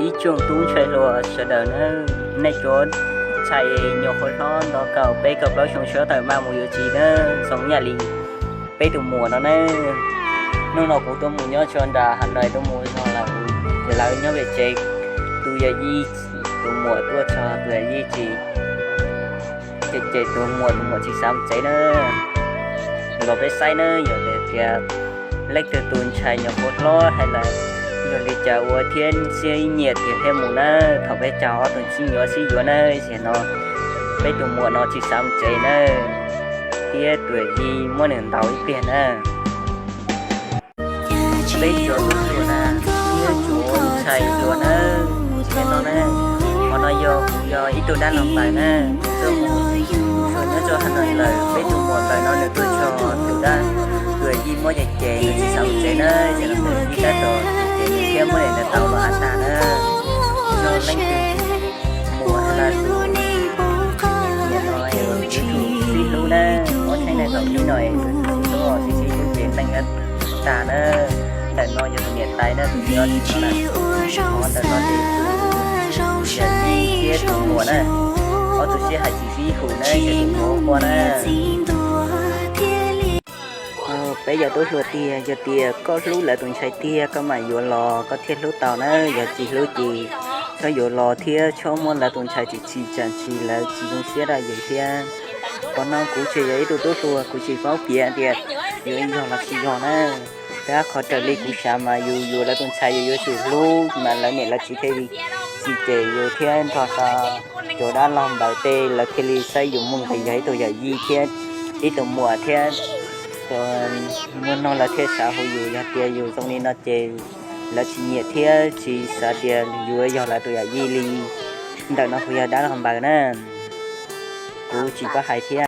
Ib tsoom tub ntxhais hluas sawv daws na, nej cov ntxhais nyuam qhuav hlob nto kaum peb kaum plaub xyoo sawv daws maj mus yuav txiv na, zoo ib yam li peb tus muam no na. Hnub no kuv tuaj mus nyob tso nram Has Nois tuaj mus zog lawm, ces lawv nyob pem tsev, tus yawm yij tus muam tuaj txog tus yawm yij tsis ces, ces tus muam tus muam tsis xav mus tsev na. Los peb saib na, yog tias leej twg tus ntxhais nyuam qhuav hlob hais lawm, yog li cas ua thiab nyiam tiag thiab mus na. Thaum peb caug ob tug txib yuav sib yuav na, ces no peb tus muam no tsis xav mus tsev na, thiab tus yawm yij muab nws ntaus ib pliag na. Peb cov tub hluas na, thiab cov ntxhais hluas na, no na, qhov no yog, yog ib tug dab laug npawg na, tuaj mus nyob rau Has Nois lawm, peb tus muam npawg no nws tuaj txog tus dab, tus yawm yij muab ces ces nws tsis xav mus tsev na, ces nws mus ib tab tom ces nws thiaj muab nws ntaus los av tag na. Yog leej twg muam los tus niam no yuav tsum sib hlub na, ob txhais neej thaum ub no yuav tsum sib hlub, sib sib hlub ces neej tag na. Ntawm no yog tus niam tais na, tus txiv no tsis no na. Qhov ntawm no ces tus yawm yij thiab tus muam na, ob tug sib hais tsis sib hum na, ces tus muam ua na. Peb yog tub hluas tiag, yog tias koj hlub lawv tus ntxhais tiag koj mam yuav los koj thiaj hlub tau na, yog tsis hlub ces txhob yuav los thiab txhob muab lawv tus ntxhais tsis txhim txam tsis, lawv tsis zoo siab rau yus thiab. Qhov no kuv tseem yog ib tug tub hluas, kuv tsis paub piav tias yuav yog los tsis yog na. Tab qhov raws li kuv xav mas yus yuav lawv tus ntxhais yus yuav tsum hlub mas lawv niam lawv txiv thiaj li tsis cem yus thiab nrog rau cov dab laug npawg tej lawv thiaj li saib yus muaj nqis yog ib tug yawm yij thiab ib tug muam thiab. Muaj no lawv thiaj xav hu yus, yog tias yus zoo li no ces lawv tsis nyiam thiab tsis xav tias yuav yog lawv tus yawm yij li. Ntawm no kuv yog dab laug npawg na, kuv tsis paub hais thiab.